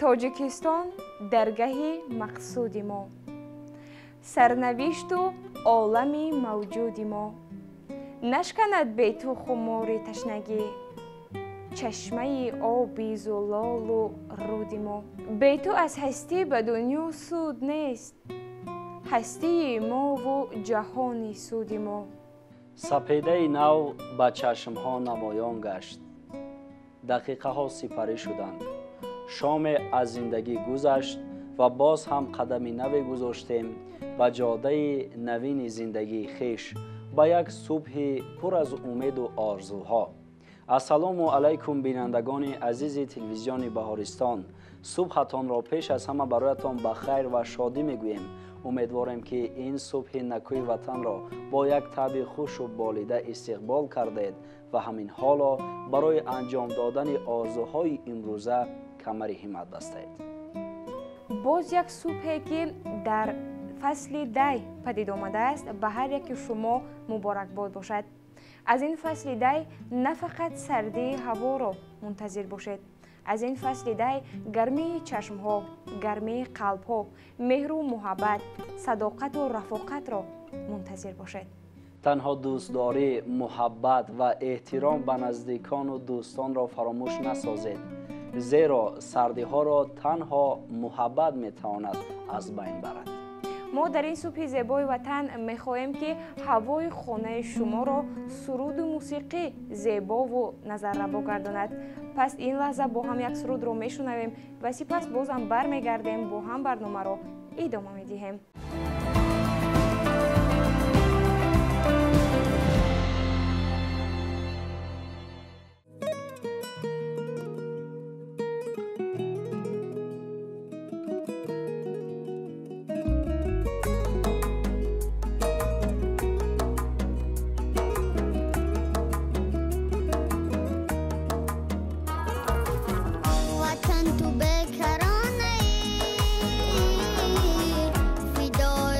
Тоҷикистон даргаҳи мақсуди мо, сарнавишту олами мавҷуди мо. Нашканад бе ту хумори ташнагӣ, чашмаи оби зулолу руди мо. Бе ту аз ҳастӣ ба дунё суд нест, ҳастии мову ҷаҳони суди мо. Сапедаи нав ба чашмҳо намоён гашт. Дақиқаҳо сипарӣ шуданд. Шоме аз зиндагӣ гузашт ва боз ҳам қадами наве гузоштем ба ҷодаи навини зиндагии хеш, ба як субҳи пур аз умеду орзуҳо. Ассалому алайкум, бинандагони азизи телевизиони Баҳористон. Субҳатонро пеш аз ҳама бароятон ба хайр ва шодӣ мегӯем. Умедворем, ки ин субҳи накӯи ватанро бо як таъби хушу болида истиқбол кардед ва ҳамин ҳоло барои анҷом додани орзуҳои имрӯза камари ҳиммат бастаед. Боз як субҳе, ки дар фасли дай падид омадааст, ба ҳар яки шумо муборакбод бошад. Аз ин фасли дай на фақат сардии ҳаворо мунтазир бошед, аз ин фасли дай гармии чашмҳо, гармии қалбҳо, меҳру муҳаббат, садоқату рафоқатро мунтазир бошед. Танҳо дӯстдорӣ, муҳаббат ва эҳтиром ба наздикону дӯстонро фаромӯш насозед, зеро сардиҳоро танҳо муҳаббат метавонад аз байн барад. Мо дар ин субҳи зебои ватан мехоҳем, ки ҳавои хонаи шуморо суруду мусиқӣ зебову назаррабо гардонад. Пас ин лаҳза бо ҳам як сурудро мешунавем ва сипас бозам бармегардем, бо ҳам барномаро идома медиҳем. Ватан ту бекаронаи, фидои.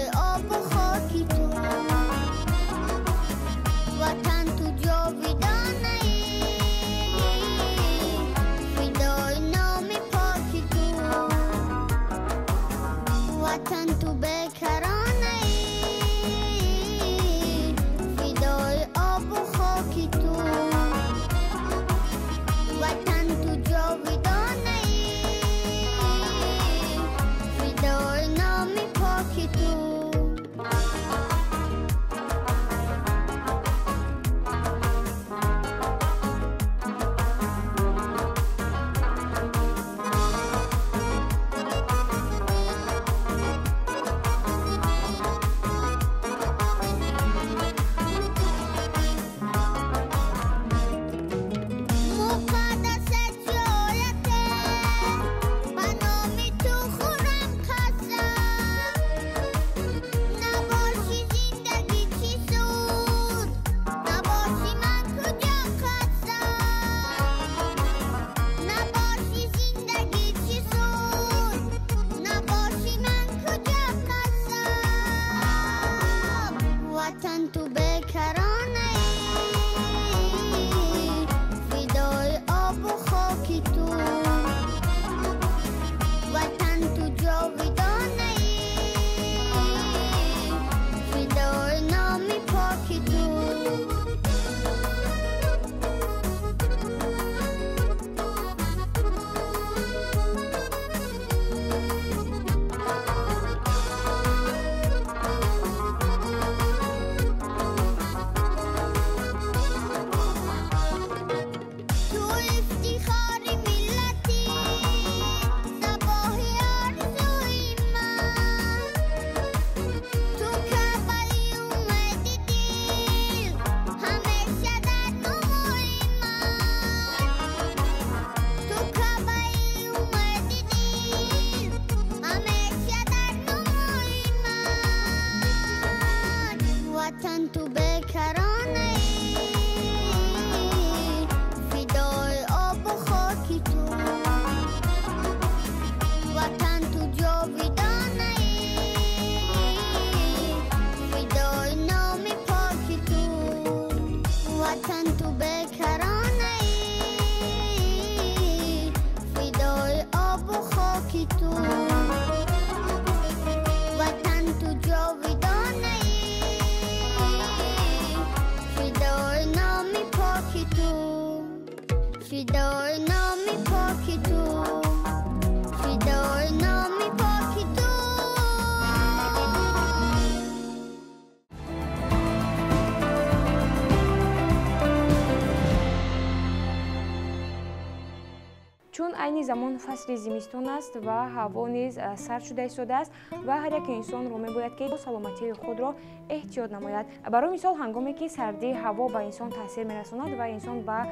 Айни замон фасли зимистон аст ва ҳаво низ сард шуда истодааст ва ҳар як инсонро мебояд, ки саломатии худро эҳтиёт намояд. Барои мисол, ҳангоме ки сардии ҳаво ба инсон таъсир мерасонад ва инсон ба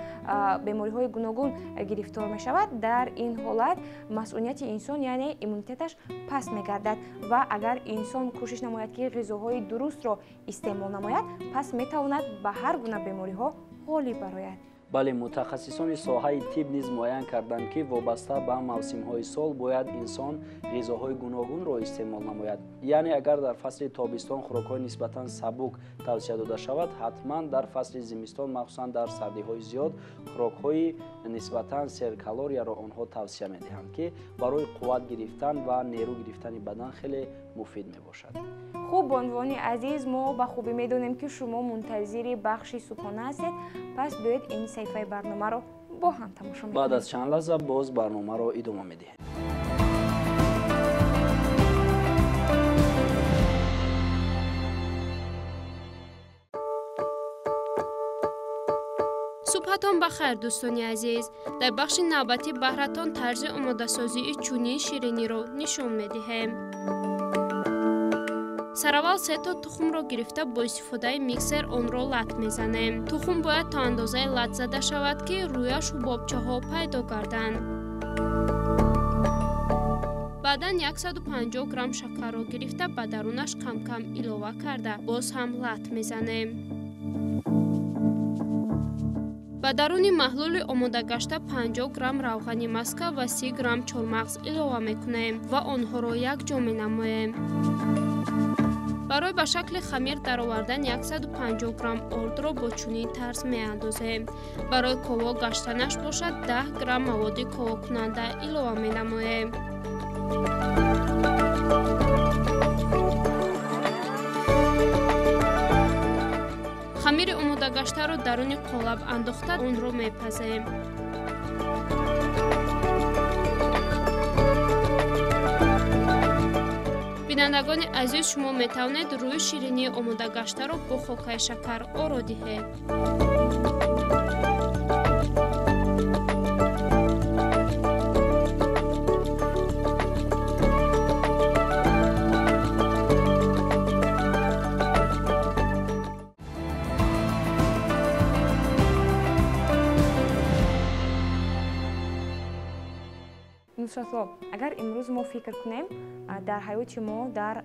бемориҳои гуногун гирифтор мешавад, дар ин ҳолат масъунияти инсон, яъне иммунитеташ паст мегардад ва агар инсон кӯшиш намояд, ки ғизоҳои дурустро истеъмол намояд, пас метавонад ба ҳар гуна бемориҳо ғолиб барояд. Бале, мутахассисони соҳаи тиб низ муайян карданд, ки вобаста ба мавсимҳои сол бояд инсон ғизоҳои гуногунро истеъмол намояд. Яъне агар дар фасли тобистон хӯрокҳои нисбатан сабук тавсия дода шавад, ҳатман дар фасли зимистон, махсусан дар сардиҳои зиёд, хӯрокҳои нисбатан серкалорияро онҳо тавсия медиҳанд, ки барои қувват гирифтан ва нерӯ гирифтани бадан хеле муфид мебошад. Хуб, бонувони азиз, мо ба хубӣ медонем, ки шумо мунтазири бахши субҳона ҳастед. Пас биёед ин саҳифаи барномаро бо ҳам тамошо мекунем. Баъд аз чанд лаҳза боз барномаро идома медиҳем. Субҳатон ба хайр, дӯстони азиз. Дар бахши навбатӣ баҳратон тарзи омодасозии чунин шириниро нишон медиҳем. Сараввал се то тухмро гирифта бо истифодаи миксер онро лат мезанем. Тухм бояд то андозаи лат зада шавад, ки рӯяш ҳубобчаҳо пайдо гарданд. Баъдан 150 грамм шакарро гирифта ба дарунаш кам-кам илова карда боз ҳам лат мезанем. Ба даруни маҳлули омодагашта 50 грамм равғани маска ва 30 грамм чормағз илова мекунем ва онҳоро якҷо менамоем. Барои ба шакли хамир даровардан 150 грамм ордро бо чунин тарз меандозем. Барои ковок гаштанаш бошад 10 грамм маводи ковоккунанда илова менамоем. Хамири омодагаштаро даруни қолаб андохта онро мепазем. Бинандагони азиз, шумо метавонед рӯи ширинии омодагаштаро бо хокаи шакар оро диҳед. Нусратулло, агар имрӯз мо фикр кунем, дар ҳаёти мо, дар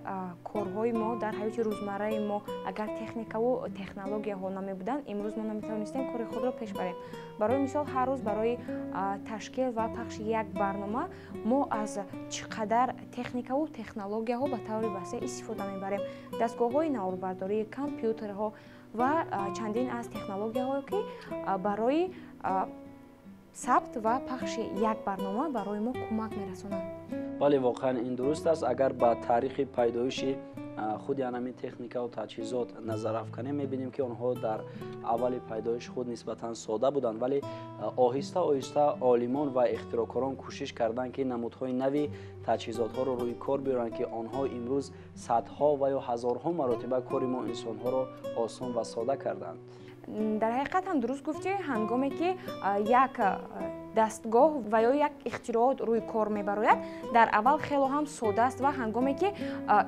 корҳои мо, дар ҳаёти рӯзмарраи мо агар техникаву технологияҳо намебуданд, имрӯз мо наметавонистем кори худро пеш барем. Барои мисол, ҳар рӯз барои ташкил ва пахши як барнома мо аз чӣ қадар техникаву технологияҳо ба таври васеъ истифода мебарем. Дастгоҳҳои наворбардорӣ, компютерҳо ва чандин аз технологияҳое, ки барои сабт ва пахши як барнома барои мо кӯмак мерасонанд. Бале, воқеан ин дуруст аст. Агар ба таърихи пайдоиши худи ҳамин техникаву таҷҳизот назар афканем, мебинем, ки онҳо дар аввали пайдоиши худ нисбатан сода буданд, вале оҳиста оҳиста олимон ва ихтироъкорон кӯшиш карданд, ки намудҳои нави таҷҳизотҳоро рӯи кор биёранд, ки онҳо имрӯз садҳо ва ё ҳазорҳо маротиба кори мо инсонҳоро осон ва сода карданд. Дар ҳақиқат ҳам дуруст гуфтӣ, ҳангоме ки як дастгоҳ ва ё як ихтироот рӯи кор мебарояд, дар аввал хело ҳам сода аст ва ҳангоме ки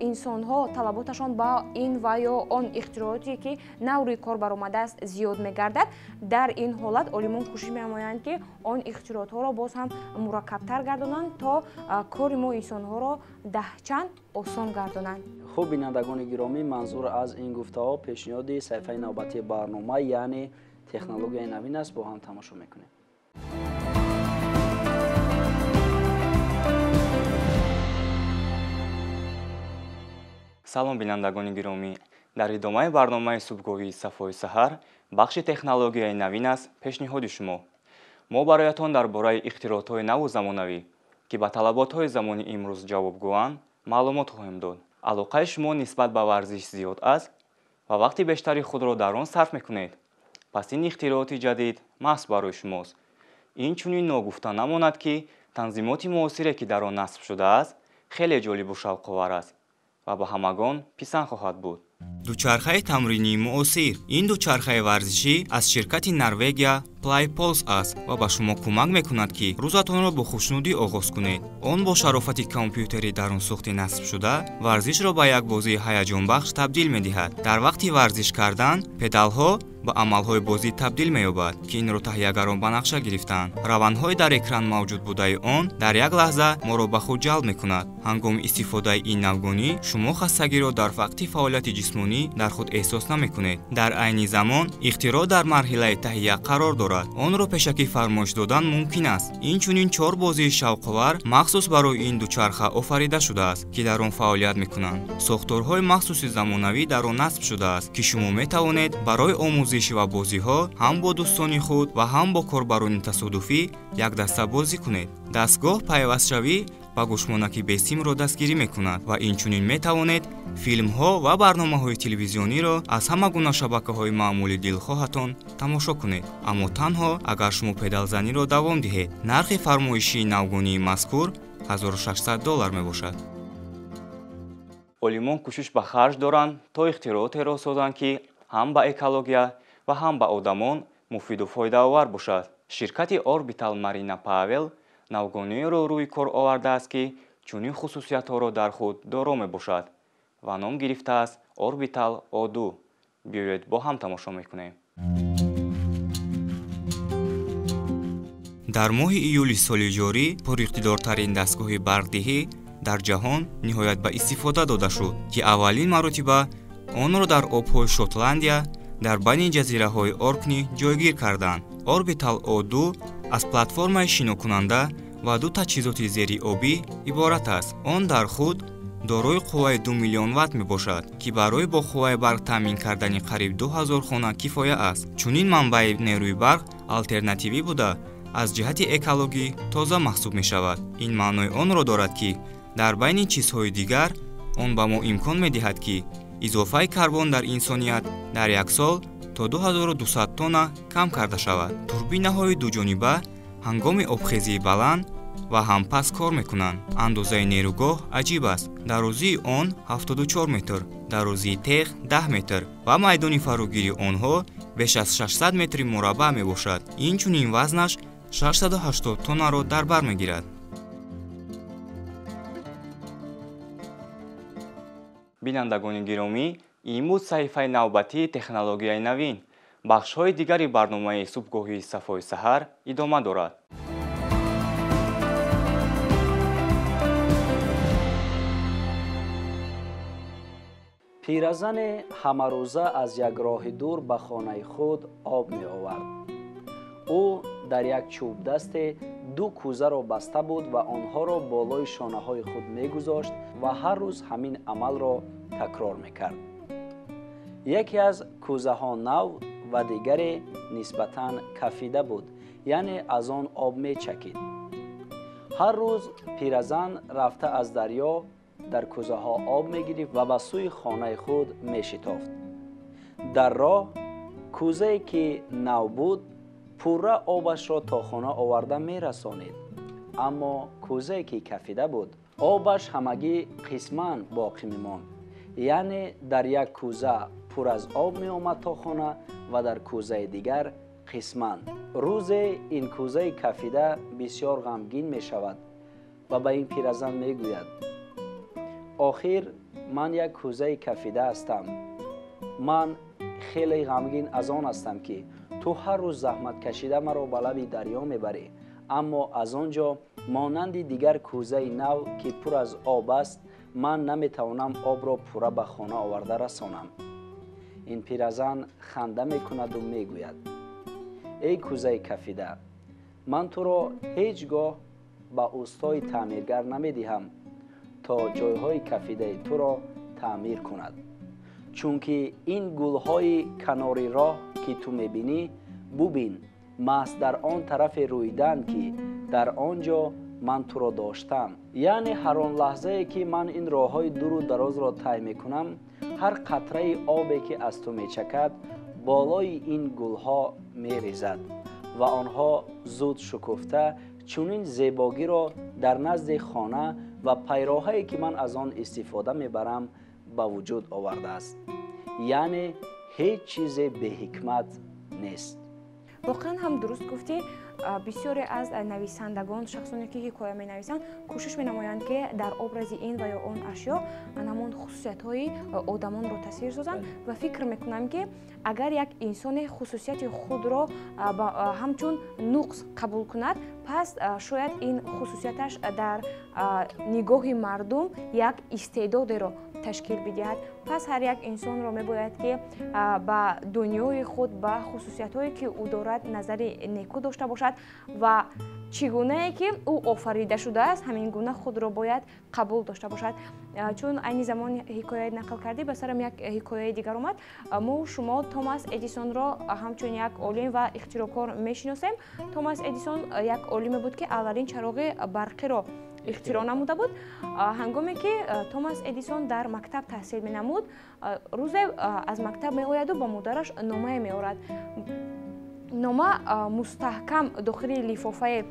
инсонҳо талаботашон ба ин ва ё он ихтирооте, ки нав рӯи кор баромадааст, зиёд мегардад, дар ин ҳолат олимон кӯшиш менамоянд, ки он ихтироотҳоро боз ҳам мураккабтар гардонанд, то кори мо инсонҳоро даҳчанд осон гардонанд. Хуб, бинандагони гиромӣ, манзур аз ин гуфтаҳо пешниҳоди саҳифаи навбатии барнома, яъне технологияи навин аст. Бо ҳам тамошо мекунем. Салом, бинандагони гиромӣ. Дар идомаи барномаи субҳгоҳии Сафои саҳар бахши технологияи навин аст пешниҳоди шумо. Мо бароятон дар бораи ихтироотҳои наву замонавӣ, ки ба талаботҳои замони имрӯз ҷавобгӯянд, маълумот хоҳем дод. Алоқаи шумо нисбат ба варзиш зиёд аст ва вақти бештари худро дар он сарф мекунед. Пас ин ихтирооти ҷадид маҳз барои шумост. Инчунин ногуфта намонад, ки танзимоти муосире, ки дар он насб шудааст, хеле ҷолибу шавқовар аст ва ба ҳамагон писанд хоҳад буд. Дучархаи тамринии муосир. Ин дучархаи варзишӣ аз ширкати Норвегия Playpulse аст ва ба шумо кӯмак мекунад, ки рӯзатонро бо хушнудӣ оғоз кунед. Он бо шарофати компютери дарунсӯхти насбшуда варзишро ба як бозии ҳаяҷонбахш табдил медиҳад. Дар вақти варзиш кардан педалҳо ба амалҳои бозӣ табдил меёбад, ки инро таҳиягарон ба нақша гирифтанд. Равандҳои дар экран мавҷуд будаи он дар як лаҳза моро ба худ ҷалб мекунад. Ҳангоми истифодаи ин навгонӣ шумо хастагиро дар вақти фаъолияти ҷисмонӣ дар худ эҳсос намекунед. Дар айни замон ихтироъ дар марҳилаи таҳия қарор дорад. Онро пешакӣ фармоиш додан мумкин аст. Инчунин 4 бозии шавқовар махсус барои ин дучарха офарида шудааст, ки дар он фаъолият мекунанд. Сохторҳои махсуси замонавӣ дар он насб шудааст, ки шумо метавонед барои омӯзиш ва бозиҳо ҳам бо дӯстони худ ва ҳам бо корбарони тасодуфӣ якдаста бозӣ кунед. Дастгоҳ пайвастшавӣ ба гӯшмонаки бесимро дастгирӣ мекунад ва инчунин метавонед филмҳо ва барномаҳои телевизиониро аз ҳама гуна шабакаҳои маъмули дилхоҳатон тамошо кунед, аммо танҳо агар шумо педалзаниро давом диҳед. Нархи фармоишии навгонии мазкур $1600 мебошад. Олимон кӯшиш ба харҷ доранд, то ихтироъотеро созанд, ки ҳам ба экология ва ҳам ба одамон муфиду фоидаовар бошад. Ширкати Orbital Marina Pavel навгониеро рӯи кор овардааст, ки чунин хусусиятҳоро дар худ доро мебошад ва ном гирифтааст Orbital O2. Биёед бо ҳам тамошо мекунем. Дар моҳи июли соли ҷорӣ пуриқтидортарин дастгоҳи барқдиҳӣ дар ҷаҳон ниҳоят ба истифода дода шуд, ки аввалин маротиба онро дар обҳои Шотландия дар байни ҷазираҳои Оркни ҷойгир карданд. Orbital O2 аз платформаи шинокунанда ва ду таҷҳизоти зериобӣ иборат аст. Он дар худ дорои қувваи 2 миллион ватт мебошад, ки барои бо қувваи барқ таъмин кардани қариб 2000 хона кифоя аст. Чунин манбаи нерӯи барқ алтернативӣ буда, аз ҷиҳати экологӣ тоза маҳсуб мешавад. Ин маънои онро дорад, ки дар байни чизҳои дигар он ба мо имкон медиҳад, ки изофаи карбон дар инсоният дар як сол то 2200 тонна кам карда шавад. Турбинаҳои дуҷониба ҳангоми обхезии баланд ва ҳам паст кор мекунанд. Андозаи нерӯгоҳ аҷиб аст. Дарозии он 74 метр, дарозии теғ 10 метр ва майдони фарогирии онҳо беш аз 600 метри мураббаъ мебошад. Инчунин вазнаш 680 тоннаро дар бар мегирад. Бинандагони гиромӣ, ин буд саҳифаи навбатии технологияи навин. Бахшҳои дигари барномаи субҳгоҳии Сафои саҳар идома дорад. Пиразане ҳамарӯза аз як роҳи дур ба хонаи худ об меовард. Ӯ дар як чӯбдасте ду кӯзаро баста буд ва онҳоро болои шонаҳои худ мегузошт ва ҳар рӯз ҳамин амалро такрор мекард. Яке аз кӯзаҳо нав ва дигаре нисбатан кафида буд, яъне аз он об мечакид. Ҳар рӯз пиразан рафта аз дарё дар кӯзаҳо об мегирифт ва ба сӯи хонаи худ мешитофт. Дар роҳ кӯзае ки нав буд пурра обашро то хона оварда мерасонид, аммо кӯзае ки кафида буд обаш ҳамагӣ қисман боқӣ мемонд, яъне дар як кӯза пур аз об меомад то хона ва дар кӯзаи дигар қисман. Рӯзе ин кӯзаи кафида бисёр ғамгин мешавад ва ба ин пиразан мегӯяд: охир ман як кӯзаи кафида ҳастам. Ман хеле ғамгин аз он ҳастам, ки ту ҳар рӯз заҳмат кашида маро ба лаби дарё мебарӣ, аммо аз он ҷо монанди дигар кӯзаи нав, ки пур аз об аст, ман наметавонам обро пурра ба хона оварда расонам. Ин пиразан ханда мекунаду мегӯяд: эй кӯзаи кафида, ман туро ҳеҷ гоҳ ба устои таъмиргар намедиҳам то ҷойҳои кафидаи туро таъмир кунад, чунки ин гулҳои канори роҳ, ки ту мебинӣ, бубин, маҳз дар он тарафе рӯидаанд, ки дар он ҷо ман туро доштам. Яъне ҳар он лаҳзае, ки ман ин роҳҳои дуру дарозро тай мекунам, ҳар қатраи обе, ки аз ту мечакад, болои ин гулҳо мерезад ва онҳо зуд шукуфта чунин зебогиро дар назди хона ва пайроҳае, ки ман аз он истифода мебарам, ба вуҷуд овардааст. Яъне ҳеҷ чизе беҳикмат нест. Воқеан ҳам дуруст гуфтӣ. Бисёре аз нависандагон, шахсоне ки ҳикоя менависанд, кӯшиш менамоянд, ки дар образи ин ва ё он ашё ҳамон хусусиятҳои одамонро тасвир созанд ва фикр мекунам, ки агар як инсоне хусусияти худро ҳамчун нуқс қабул кунад, пас шояд ин хусусияташ дар нигоҳи мардум як истеъдодеро ташкил бидиҳад. Пас ҳар як инсонро мебояд, ки ба дунёи худ, ба хусусиятҳое ки ӯ дорад, назари неку дошта бошад ва чӣ гунае ки ӯ офарида шудааст, ҳамин гуна худро бояд қабул дошта бошад. Чун айни замон ҳикояе нақл кардӣ, ба сарам як ҳикояи дигар омад. Мо шумо Томас Эдисонро ҳамчун як олим ва ихтироъкор мешиносем. Томас Эдисон як олиме буд, ки аввалин чароғи барқиро ихтироъ намуда буд. Ҳангоме ки Томас Эдисон дар мактаб таҳсил менамуд, рӯзе аз мактаб меояду ба модараш номае меорад. Нома мустаҳкам дохили лифофае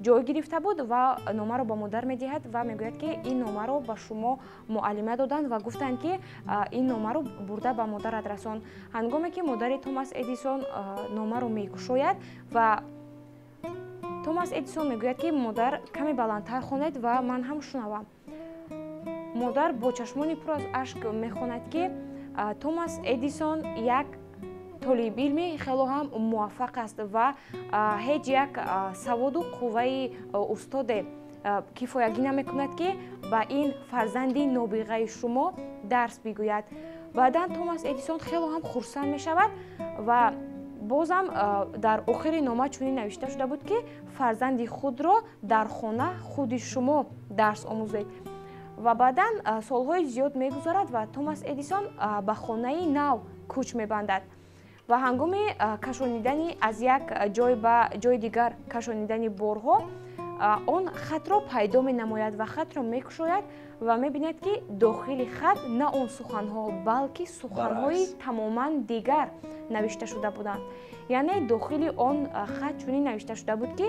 ҷой гирифта буд ва номаро ба модар медиҳад ва мегӯяд, ки ин номаро ба шумо муаллима доданд ва гуфтанд, ки ин номаро бурда ба модарат расон. Ҳангоме ки модари Томас Эдисон номаро мекушояд ва Томас Эдисон мегӯяд, ки модар, каме баландтар хонед ва ман ҳам шунавам. Модар бо чашмони пур аз ашк мехонад, ки Томас Эдисон як толибилми хело ҳам муваффақ аст ва ҳеҷ як саводу қувваи устоде кифоягӣ намекунад, ки ба ин фарзанди нобиғаи шумо дарс бигӯяд. Баъдан Томас Эдисон хело ҳам хурсанд мешавад ва бозам дар охири нома чунин навишта шуда буд, ки фарзанди худро дар хона худи шумо дарс омӯзед. Ва баъдан солҳои зиёд мегузарад ва Томас Эдисон ба хонаи нав кӯч мебандад ва ҳангоми кашонидани аз як ҷой ба ҷои дигар кашонидани борҳо он хатро пайдо менамояд ва хатро мекушояд ва мебинад, ки дохили хат на он суханҳо, балки суханҳои тамоман дигар навишта шуда буданд. Яъне дохили он хат чунин навишта шуда буд, ки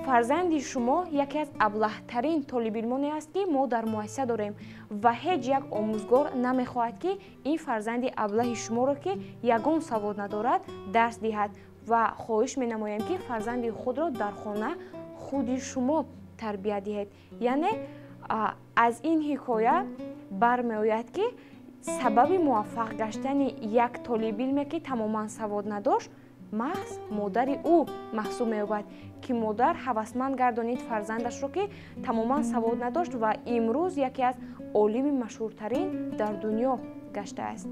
фарзанди шумо яке аз аблаҳтарин толибилмоне аст, ки мо дар муассиса дорем ва ҳеҷ як омӯзгор намехоҳад, ки ин фарзанди аблаҳи шуморо, ки ягон савод надорад, дарс диҳад ва хоҳиш менамоем, ки фарзанди худро дар хона худи шумо тарбия диҳед. Яъне аз ин ҳикоя бармеояд, ки сабаби муваффақ гаштани як толибилме, ки тамоман савод надошт, маҳз модари ӯ маҳсуб меёбад, ки модар ҳавасманд гардонид фарзандашро, ки тамоман савод надошт ва имрӯз яке аз олими машҳуртарин дар дунё гаштааст.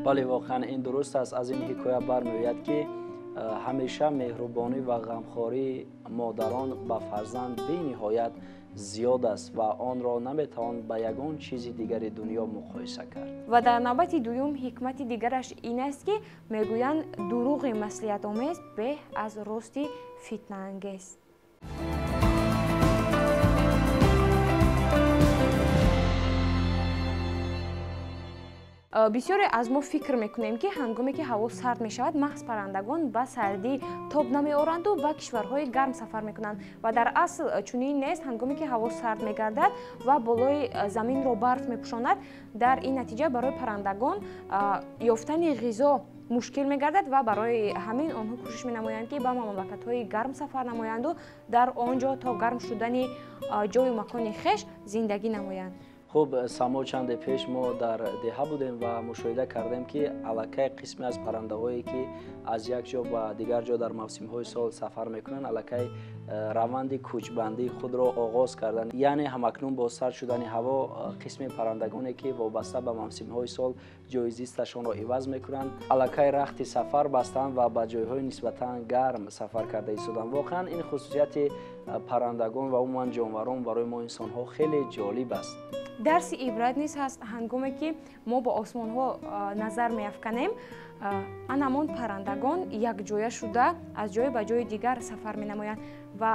Бале, воқеан ин дуруст аст. Аз ин ҳикоя бармеояд, ки ҳамеша меҳрубонӣ ва ғамхории модарон ба фарзанд бениҳоят зиёд аст ва онро наметавон ба ягон чизи дигари дунё муқоиса кард. Ва дар навбати дуюм ҳикмати дигараш ин аст, ки мегӯянд, дурӯғи маслиҳатомез беҳ аз рости фитнаангез. Бисёре аз мо фикр мекунем, ки ҳангоме ки ҳаво сард мешавад, маҳз паррандагон ба сардӣ тоб намеоранду ба кишварҳои гарм сафар мекунанд ва дар асл чунин нест. Ҳангоме ки ҳаво сард мегардад ва болои заминро барф мепӯшонад, дар ин натиҷа барои паррандагон ёфтани ғизо мушкил мегардад ва барои ҳамин онҳо кӯшиш менамоянд, ки ба мамлакатҳои гарм сафар намоянду дар он ҷо то гарм шудани ҷою макони хеш зиндагӣ намоянд. Хуб, Само, чанде пеш мо дар деҳа будем ва мушоҳида кардем, ки аллакай қисме аз паррандаҳое, ки аз як ҷо ба дигар ҷо дар мавсимҳои сол сафар мекунанд, аллакай раванди кӯчбандии худро оғоз карданд. Яъне ҳамакнун бо сард шудани ҳаво қисми паррандагоне, ки вобаста ба мавсимҳои сол ҷои зисташонро иваз мекунанд, аллакай рахти сафар бастанд ва ба ҷойҳои нисбатан гарм сафар карда истоданд. Воқеан ин хусусияти паррандагон ва умуман ҷонварон барои мо инсонҳо хеле ҷолиб аст. Дарси ибрат низ ҳаст. Ҳангоме ки мо ба осмонҳо назар меафканем, ан ҳамон паррандагон якҷоя шуда аз ҷое ба ҷои дигар сафар менамоянд ва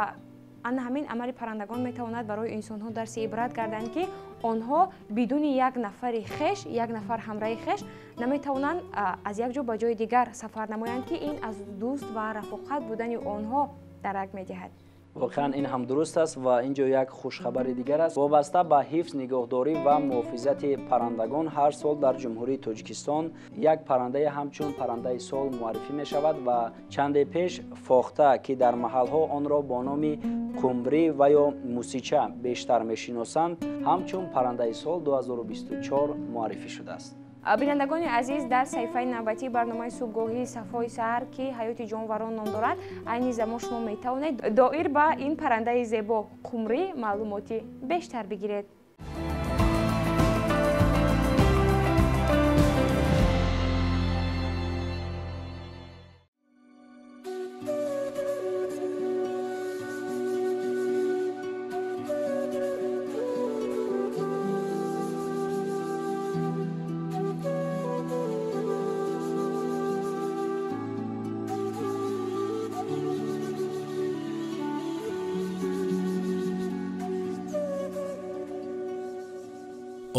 ана ҳамин амали паррандагон метавонад барои инсонҳо дарси ибрат гарданд, ки онҳо бидуни як нафари хеш, як нафар ҳамраҳи хеш наметавонанд аз як ҷо ба ҷои дигар сафар намоянд, ки ин аз дӯст ва рафоқат будани онҳо дарак медиҳад. Воқеан ин ҳам дуруст аст ва инҷо як хушхабари дигар аст. Вобаста ба ҳифз, нигоҳдорӣ ва муҳофизати паррандагон ҳар сол дар Ҷумҳурии Тоҷикистон як паррандае ҳамчун паррандаи сол муаррифӣ мешавад ва чанде пеш фохта, ки дар маҳалҳо онро бо номи қумрӣ ва ё мусича бештар мешиносанд, ҳамчун паррандаи сол 2024 муаррифӣ шудааст. Бинандагони азиз, дар саҳифаи навбатии барномаи субҳгоҳии Сафои саҳар, ки ҳаёти ҷонварон ном дорад, айни замон шумо метавонед доир ба ин паррандаи зебо қумрӣ маълумоти бештар бигиред.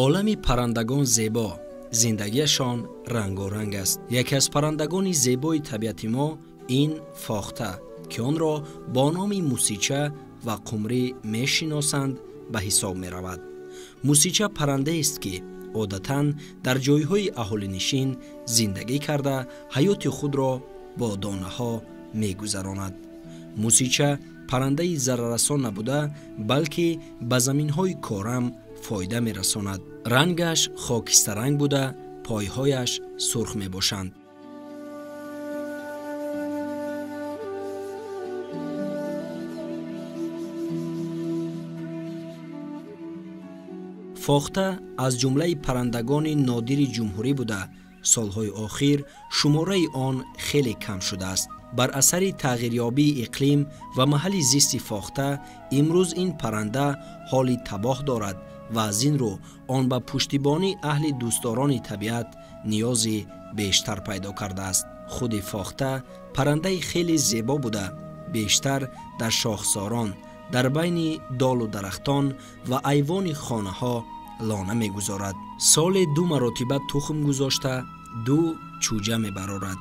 Олами паррандагон зебо, зиндагиашон рангоранг аст. Яке аз паррандагони зебои табиати мо ин фохта, ки онро бо номи мусича ва қумрӣ мешиносанд, ба ҳисоб меравад. Мусича паррандаест, ки одатан дар ҷойҳои аҳолинишин зиндагӣ карда, ҳаёти худро бо донаҳо мегузаронад. Мусича паррандаи зараррасон набуда, балки ба заминҳои корам фоида мерасонад. Рангаш хокистаранг буда, пойҳояш сурх мебошанд. Фохта аз ҷумлаи паррандагони нодири ҷумҳурӣ буда, солҳои охир шумораи он хеле кам шудааст. Бар асари тағйирёбии иқлим ва маҳалли зисти фохта, имрӯз ин парранда ҳоли табоҳ дорад ва аз ин рӯ он ба пуштибонии аҳли дӯстдорони табиат ниёзи бештар пайдо кардааст. Худи фохта паррандаи хеле зебо буда, бештар дар шохсорон, дар байни долу дарахтон ва айвони хонаҳо лона мегузорад. Соле 2 маротиба тухм гузошта, 2 чӯҷа мебарорад.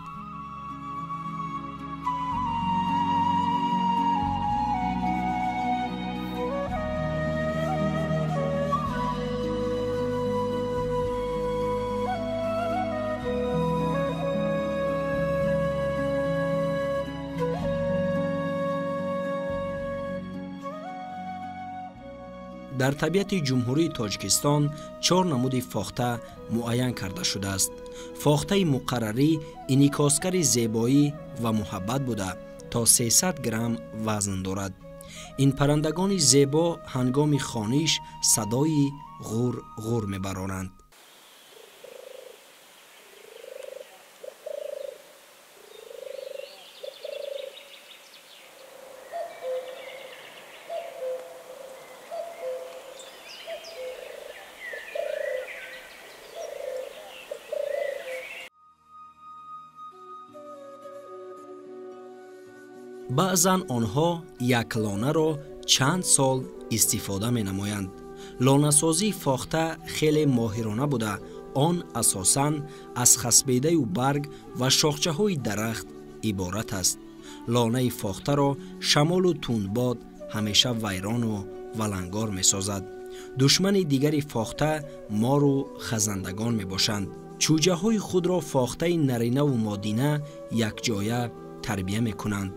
Дар табиати Ҷумҳурии Тоҷикистон 4 намуди фохта муайян карда шудааст. Фохтаи муқаррарӣ инъикоскари зебоӣ ва муҳаббат буда, то 300 грамм вазн дорад. Ин паррандагони зебо ҳангоми хониш садои ғур-ғур мебароранд. Баъзан онҳо як лонаро чанд сол истифода менамоянд. Лонасозии фохта хеле моҳирона буда, он асосан аз хасбедаю барг ва шохчаҳои дарахт иборат аст. Лонаи фохтаро шамолу тундбод ҳамеша вайрону валангор месозад. Душмани дигари фохта мору хазандагон мебошанд. Чӯҷаҳои худро фохтаи наринаву модина якҷоя тарбия мекунанд.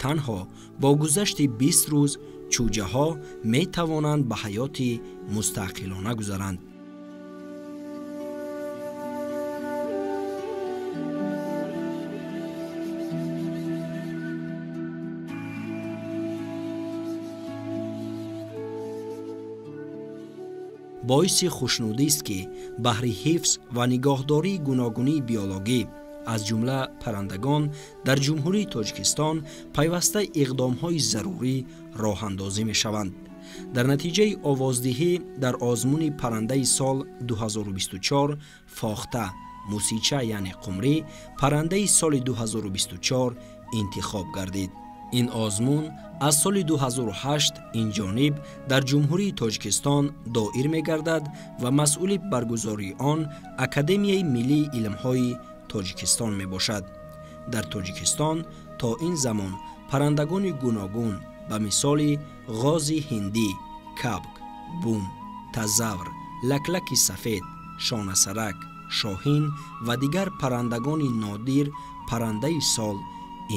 Танҳо бо гузашти 20 рӯз чӯҷаҳо метавонанд ба ҳаёти мустақилона гузаранд. Боиси хушнудист, ки баҳри ҳифз ва нигоҳдории гуногунии биологӣ, аз ҷумла паррандагон, дар Ҷумҳурии Тоҷикистон пайваста иқдомҳои зарурӣ роҳандозӣ мешаванд. Дар натиҷаи овоздиҳӣ дар озмуни паррандаи сол 2024 фохта, мусича яъне қумрӣ паррандаи соли 2024 интихоб гардид. Ин озмун аз соли 2008 инҷониб дар Ҷумҳурии Тоҷикистон доир мегардад ва масъули баргузории он Академияи миллии илмҳои Тоҷикистон мебошад. Дар Тоҷикистон то ин замон паррандагони гуногун ба мисоли ғози ҳиндӣ, кабк, бум, тазавр, лаклаки сафед, шонасарак, шоҳин ва дигар паррандагони нодир паррандаи сол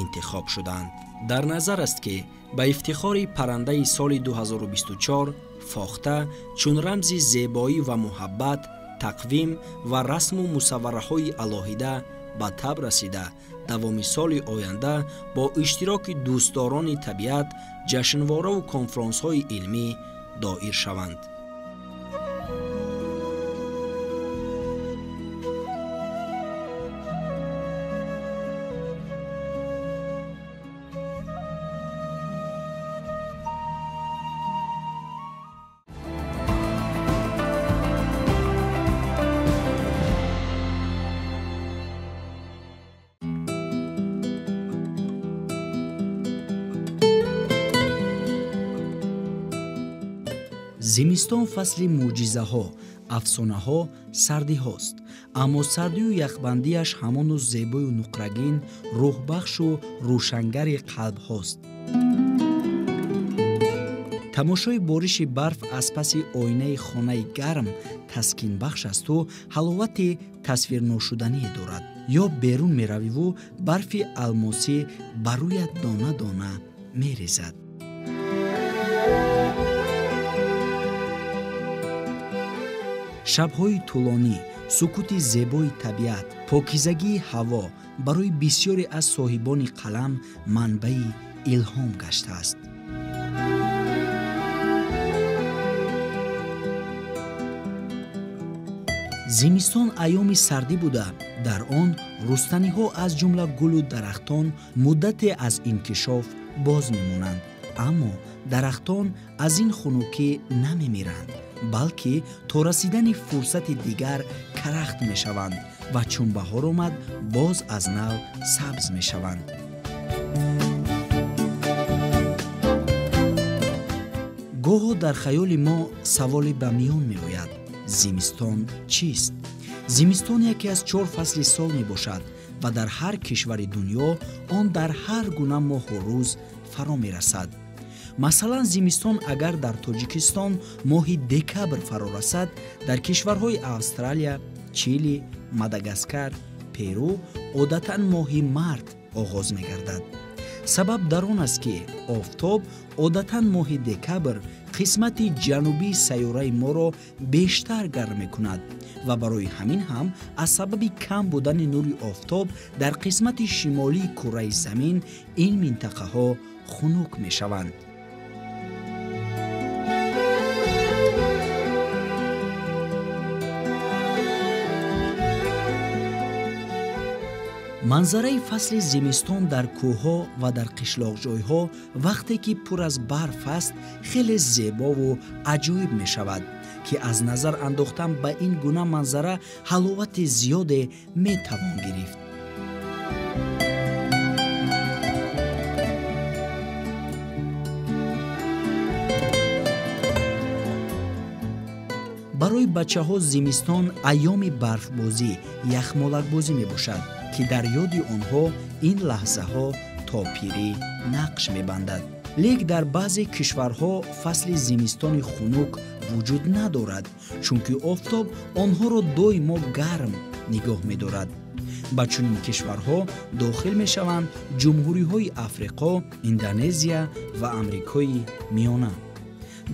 интихоб шуданд. Дар назар аст, ки ба ифтихори паррандаи соли 2024 фохта чун рамзи зебоӣ ва муҳаббат, тақвим ва расму мусаввараҳои алоҳида ба таб расида, давоми соли оянда бо иштироки дӯстдорони табиат ҷашнвораву конфронсҳои илмӣ доир шаванд. Зимистон фасли мӯъҷизаҳо, афсонаҳо, сардиҳост, аммо сардию яхбандиаш ҳамону зебою нуқрагин, рӯҳбахшу рӯшангари қалбҳост. Тамошои бориши барф аз паси оинаи хонаи гарм таскинбахш асту ҳаловати тасвирношудание дорад. Ё берун меравиву барфи алмосӣ ба рӯят дона-дона мерезад. Шабҳои тӯлонӣ, сукути зебои табиат, покизагии ҳаво барои бисёре аз соҳибони қалам манбаи илҳом гаштааст. Зимистон айёми сардӣ буда, дар он рустаниҳо аз ҷумла гулу дарахтон муддате аз инкишоф боз мемонанд, аммо дарахтон аз ин хунукӣ намемиранд, балки то расидани фурсати дигар карахт мешаванд ва чун баҳор омад, боз аз нав сабз мешаванд. Гоҳо дар хаёли мо саволе ба миён меояд: зимистон чист? Зимистон яке аз 4 фасли сол мебошад ва дар ҳар кишвари дунё он дар ҳар гуна моҳу рӯз фаро мерасад. Масалан, зимистон агар дар Тоҷикистон моҳи декабр фаро расад, дар кишварҳои Австралия, Чили, Мадагаскар, Перу одатан моҳи март оғоз мегардад. Сабаб дар он аст, ки офтоб одатан моҳи декабр қисмати ҷанубии сайёраи моро бештар гарм мекунад ва барои ҳамин ҳам аз сабаби кам будани нури офтоб дар қисмати шимолии кураи замин ин минтақаҳо хунук мешаванд. Манзараи фасли зимистон дар кӯҳҳо ва дар қишлоқҷойҳо вақте ки пур аз барф аст, хеле зебову аҷоиб мешавад, ки аз назар андохтан ба ин гуна манзара ҳаловати зиёде метавон гирифт. Барои бачаҳо зимистон айёми барфбозӣ, яхмолакбозӣ мебошад, ки дар ёди онҳо ин лаҳзаҳо то пирӣ нақш мебандад. Лек дар баъзе кишварҳо фасли зимистони хунук вуҷуд надорад, чунки офтоб онҳоро доимо гарм нигоҳ медорад. Ба чунин кишварҳо дохил мешаванд ҷумҳуриҳои Африқо, Индонезия ва Амрикои Миёна.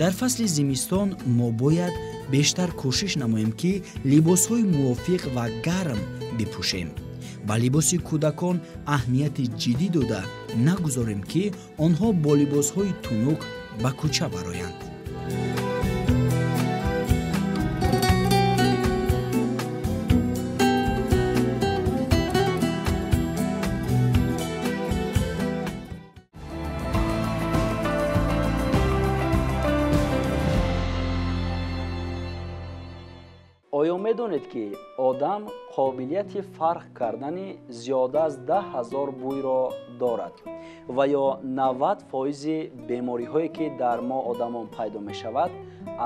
Дар фасли зимистон мо бояд бештар кӯшиш намоем, ки либосҳои мувофиқ ва гарм бипӯшем. Ба либоси кӯдакон аҳамияти ҷиддӣ дода нагузорем, ки онҳо бо либосҳои тунук ба кӯча бароянд. Оё медонед, ки одам қобилияти фарқ кардани зиёда аз 10 000 бӯйро дорад ва ё 90% бемориҳое, ки дар мо одамон пайдо мешавад,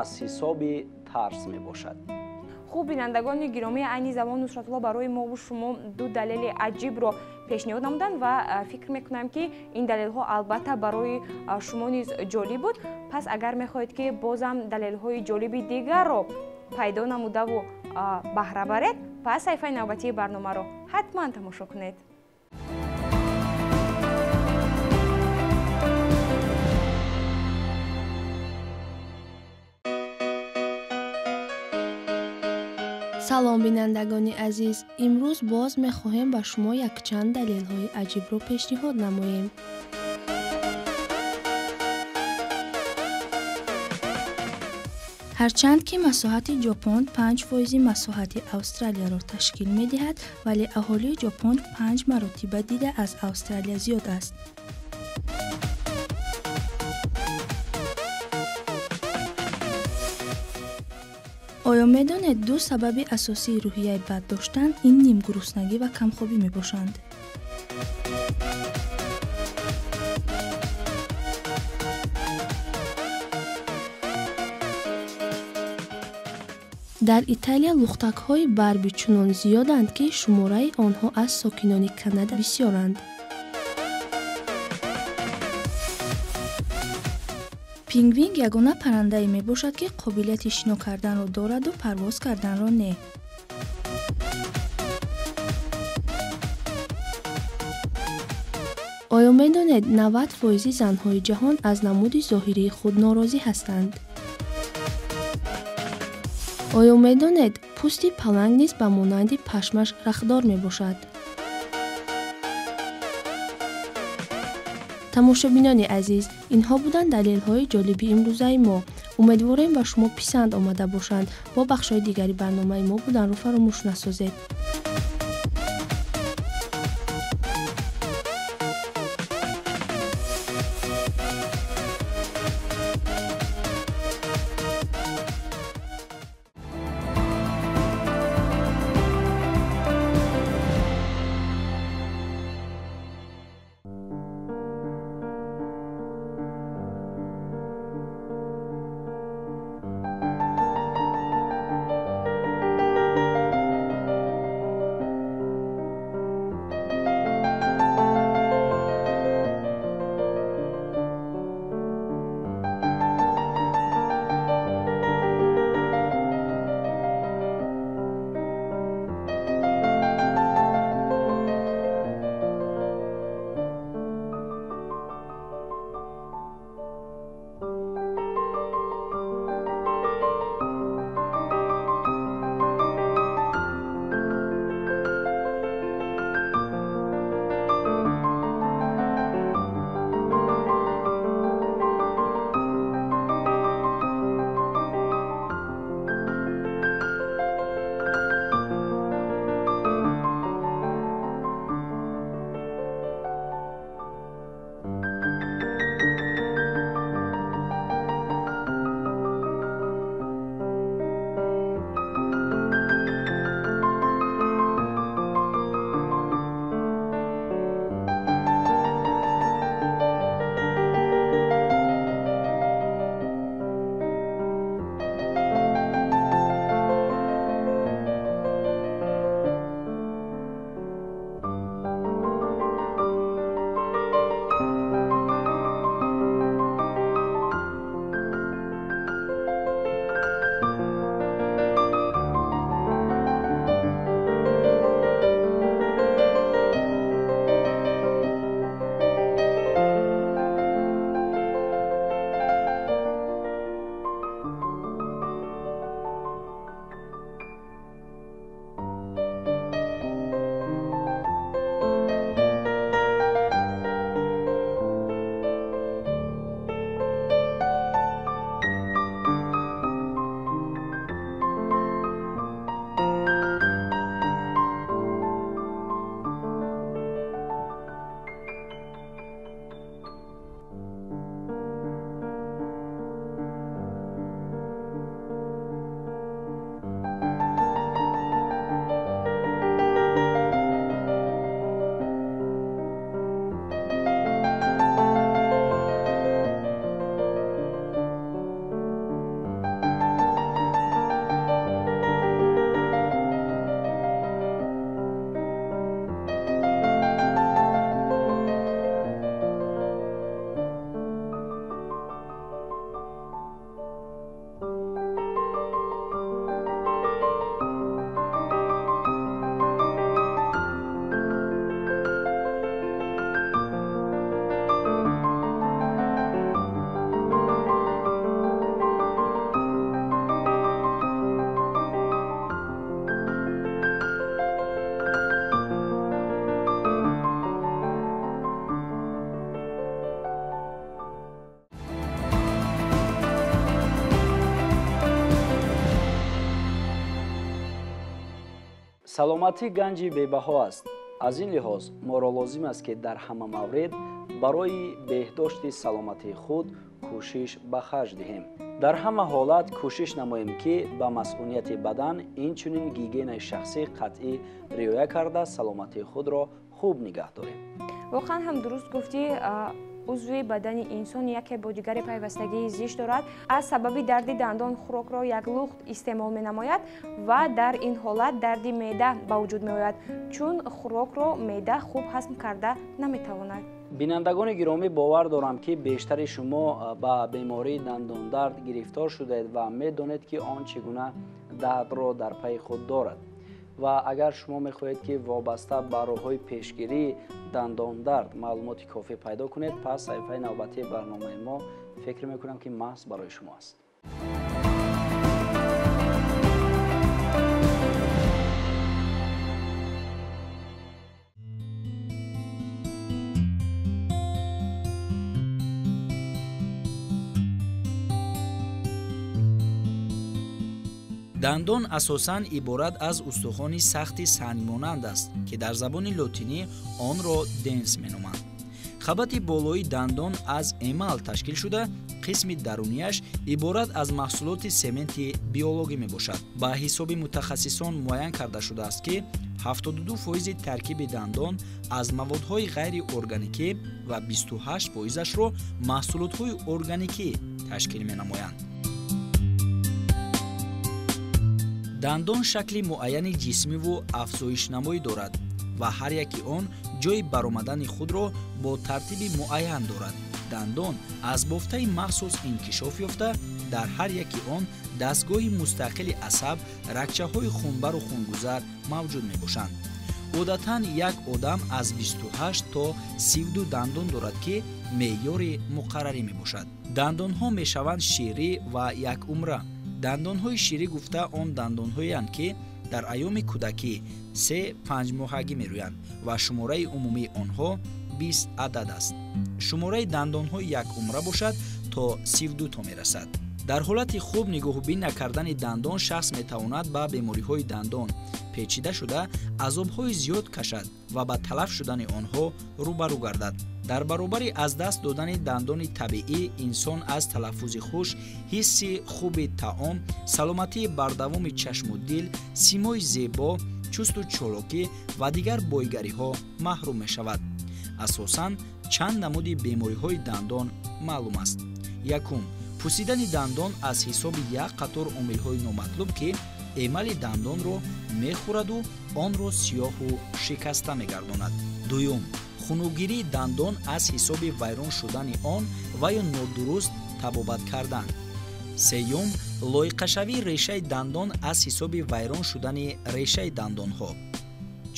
аз ҳисоби тарс мебошад? Хуб, бинандагони гиромӣ, айни замон Нусратулло барои мову шумо ду далели аҷибро пешниҳод намуданд ва фикр мекунам, ки ин далелҳо албатта барои шумо низ ҷолиб буд. Пас агар мехоҳед, ки бозам далелҳои ҷолиби дигарро пайдо намудаву баҳра баред, пас саҳифаи навбатии барномаро ҳатман тамошо кунед. Салом, бинандагони азиз! Имрӯз боз мехоҳем ба шумо якчанд далелҳои аҷибро пешниҳод намоем. Ҳарчанд ки масоҳати Ҷопон 5 фоизи масоҳати Австралияро ташкил медиҳад, вале аҳолии Ҷопон панҷ маротиба дида аз Австралия зиёд аст. Оё медонед, ду сабаби асосии рӯҳияи бад доштан ин нимгуруснагӣ ва камхобӣ мебошанд? Дар Италия лухтакҳои барби чунон зиёданд, ки шумораи онҳо аз сокинони Канада бисёранд. Пингвин ягона паррандае мебошад, ки қобилияти шино карданро дораду парвоз карданро не. Оё медонед, 90 фоизи занҳои ҷаҳон аз намуди зоҳирии худ норозӣ ҳастанд? Оё медонед, пӯсти паланг низ ба монанди пашмаш рахдор мебошад? Тамошобинони азиз, инҳо буданд далелҳои ҷолиби имрӯзаи мо. Умедворем, ба шумо писанд омада бошанд. Бо бахшҳои дигари барномаи мо буданро фаромӯш насозед. Саломатӣ ганҷи бебаҳо аст. Аз ин лиҳоз моро лозим аст, ки дар ҳама маврид барои беҳдошти саломатии худ кӯшиш ба харҷ диҳем. Дар ҳама ҳолат кӯшиш намоем, ки ба масъунияти бадан, инчунин гигиенаи шахсӣ қатъӣ риоя карда саломатии худро хуб нигаҳ дорем. Воқеан ҳам дуруст гуфтӣ. Узви бадани инсон яке бо дигаре пайвастагии зич дорад. Аз сабаби дарди дандон хӯрокро як лухт истеъмол менамояд ва дар ин ҳолат дарди меъда ба вуҷуд меояд, чун хӯрокро меъда хуб ҳазм карда наметавонад. Бинандагони гиромӣ, бовар дорам, ки бештари шумо ба бемории дандондард гирифтор шудаед ва медонед, ки он чӣ гуна дардро дар пайи худ дорад. Ва агар шумо мехоҳед, ки вобаста ба роҳҳои пешгирии дандондард маълумоти кофӣ пайдо кунед, пас саҳифаи навбатии барномаи мо фикр мекунам, ки маҳз барои шумо аст. Дандон асосан иборат аз устухони сахти сангмонанд аст, ки дар забони лотинӣ онро денс меноманд. Қабати болои дандон аз эмал ташкил шуда, қисми дарунияш иборат аз маҳсулоти сементи биологӣ мебошад. Ба ҳисоби мутахассисон муайян карда шудааст, ки 72% таркиби дандон аз маводҳои ғайриорганикӣ ва 28%-ашро маҳсулотҳои органикӣ ташкил менамоянд. Дандон шакли муайяни ҷисмиву афзоишнамоӣ дорад ва ҳар яки он ҷойи баромадани худро бо тартиби муайян дорад. Дандон аз бофтаи махсус инкишоф ёфта, дар ҳар яки он дастгоҳи мустақили асаб, рагчаҳои хунбару хунгузар мавҷуд мебошанд. Одатан як одам аз 28 то 32 дандон дорад, ки меъёри муқаррарӣ мебошад. Дандонҳо мешаванд ширӣ ва якумра. Дандонҳои ширӣ гуфта он дандонҳоеанд, ки дар айёми кӯдакӣ 3-5 моҳагӣ мерӯянд ва шумораи умумии онҳо 20 адад аст. Шумораи дандонҳои якумра бошад то 32 то мерасад. Дар ҳолати хуб нигоҳубин накардани дандон шахс метавонад ба бемориҳои дандон печида шуда азобҳои зиёд кашад ва ба талаф шудани онҳо рӯбарӯ гардад. Дар баробари аз даст додани дандони табиӣ инсон аз талаффузи хуш, ҳисси хуби таом, саломатии бардавоми чашму дил, симои зебо, чусту чолокӣ ва дигар бойгариҳо маҳрум мешавад. Асосан чанд намуди бемориҳои дандон маълум аст. Якум, пусидани дандон аз ҳисоби як қатор омилҳои номатлуб, ки эмали дандонро мехӯраду онро сиёҳу шикаста мегардонад. Дуюм, хунукгирии дандон аз ҳисоби вайрон шудани он ва ё нодуруст табобат кардан. Сеюм, лоиқашавии решаи дандон аз ҳисоби вайрон шудани решаи дандонҳо.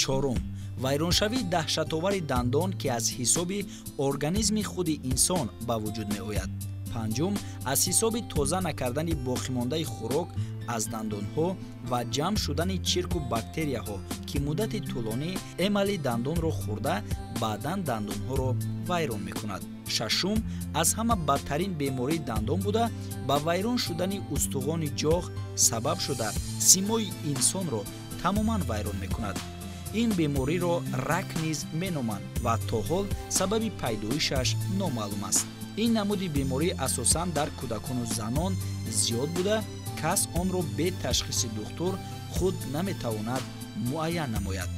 Чорум, вайроншавии даҳшатовари дандон, ки аз ҳисоби организми худи инсон ба вуҷуд меояд. Панҷум, аз ҳисоби тоза накардани боқимондаи хӯрок аз дандонҳо ва ҷамъ шудани чирку бактерияҳо, ки муддати тӯлонӣ эмали дандонро хӯрда, баъдан дандонҳоро вайрон мекунад. Шашум, аз ҳама бадтарин бемории дандон буда, ба вайрон шудани устухони ҷоғ сабаб шуда, симои инсонро тамоман вайрон мекунад. Ин бемориро рак низ меноманд ва то ҳол сабаби пайдоишаш номаълум аст. Ин намуди беморӣ асосан дар кӯдакону занон зиёд буда, кас онро бе ташхиси духтур худ наметавонад муайян намояд.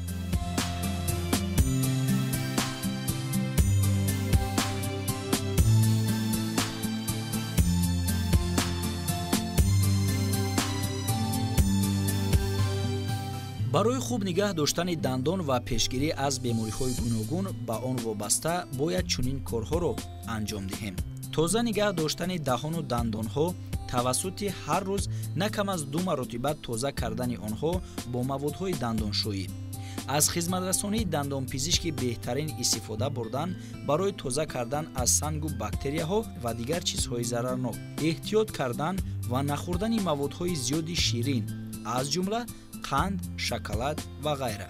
Барои хуб нигаҳ доштани дандон ва пешгирӣ аз бемориҳои гуногун ба он вобаста бояд чунин корҳоро анҷом диҳем. Тоза нигаҳ доштани даҳону дандонҳо тавассути ҳар рӯз на кам аз 2 маротиба тоза кардани онҳо бо маводҳои дандоншӯӣ. Аз хизматрасонии дандонпизишки беҳтарин истифода бурдан барои тоза кардан аз сангу бактерияҳо ва дигар чизҳои зарарнок, эҳтиёт кардан ва нахӯрдани маводҳои зиёди ширин, аз ҷумла қанд, шоколад ва ғайра.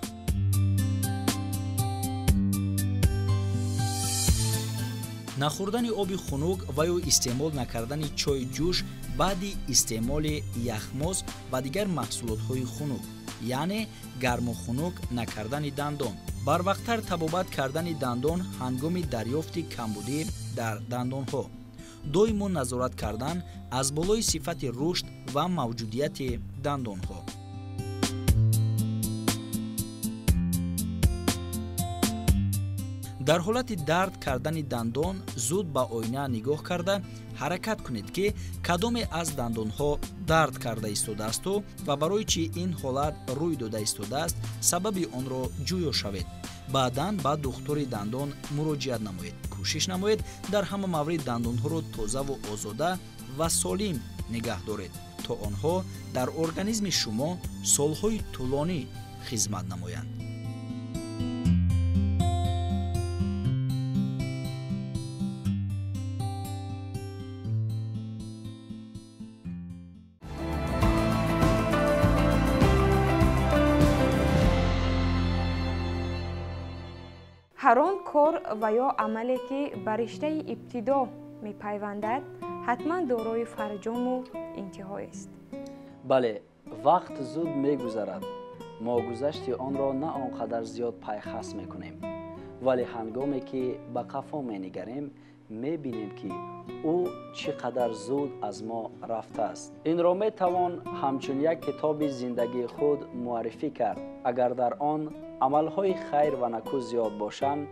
Нахӯрдани оби хунук ва ё истеъмол накардани чойи ҷӯш баъди истеъмоли яхмоз ва дигар маҳсулотҳои хунук. яъне гарму хунук накардани дандон, барвақттар табобат кардани дандон ҳангоми дарёфти камбудӣ дар дандонҳо, доимо назорат кардан аз болои сифати рушд ва мавҷудияти дандонҳо. Дар ҳолати дард кардани дандон зуд ба оина нигоҳ карда ҳаракат кунед, ки кадоме аз дандонҳо дард карда истодаасту ва барои чӣ ин ҳолат рӯй дода истодааст, сабаби онро ҷӯё шавед. Баъдан ба духтури дандон муроҷиат намоед. Кӯшиш намоед дар ҳама маврид дандонҳоро тозаву озода ва солим нигаҳ доред, то онҳо дар организми шумо солҳои тӯлонӣ хизмат намоянд. Ҳар он кор ва ё амале, ки ба риштаи ибтидо мепайвандад, ҳатман дорои фарҷому интиҳоест. Бале, вақт зуд мегузарад. Мо гузашти онро на он қадар зиёд пайхас мекунем, вале ҳангоме ки ба қафо менигарем, мебинем, ки ӯ чӣ қадар зуд аз мо рафтааст. Инро метавон ҳамчун як китоби зиндагии худ муаррифӣ кард. Агар дар он амалҳои хайр ва накӯ зиёд бошанд,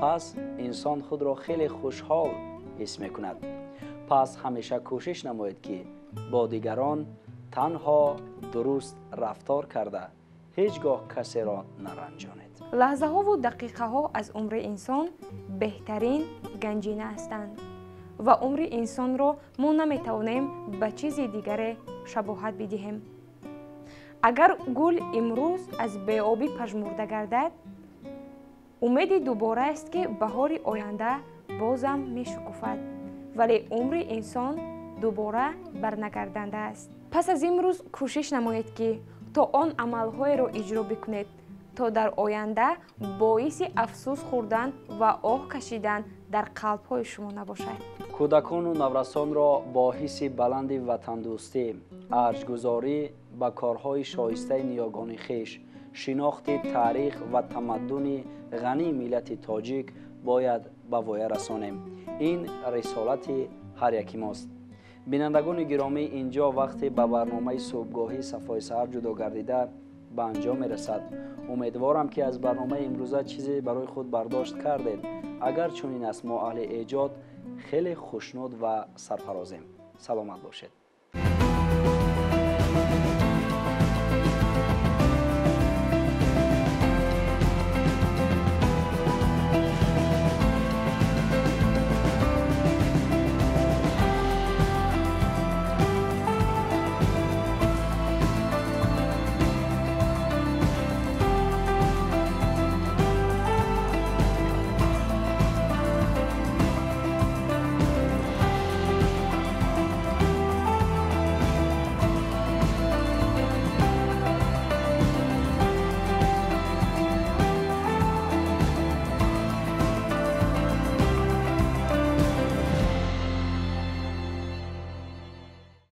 пас инсон худро хеле хушҳол ҳис мекунад. Пас ҳамеша кӯшиш намоед, ки бо дигарон танҳо дуруст рафтор карда, ҳеҷ гоҳ касеро наранҷонед. Лаҳзаҳову дақиқаҳо аз умри инсон беҳтарин ганҷина ҳастанд ва умри инсонро мо наметавонем ба чизи дигаре шабоҳат бидиҳем. Агар гул имрӯз аз беобӣ пажмурда гардад, умеди дубора аст, ки баҳори оянда бозам мешукуфад, вале умри инсон дубора барнагарданда аст. Пас аз имрӯз кӯшиш намоед, ки то он амалҳоеро иҷро бикунед, то дар оянда боиси афсӯс хӯрдан ва оҳ кашидан дар қалбҳои шумо набошад. Кӯдакону наврасонро бо ҳисси баланди ватандӯстӣ, арҷгузорӣ ба корҳои шоистаи ниёгони хеш, шинохти таърих ва тамаддуни ғании миллати тоҷик бояд ба воя расонем. Ин рисолати ҳар яки мост. Бинандагони гиромӣ, инҷо вақте ба барномаи субҳгоҳӣ Сафои саҳар ҷудо гардида ба анҷом мерасад. Умедворам, ки аз барномаи имрӯза чизе барои худ бардошт кардед. Агар чунин аст, мо аҳли эҷод хеле хушнуд ва сарфарозем. Саломат бошед.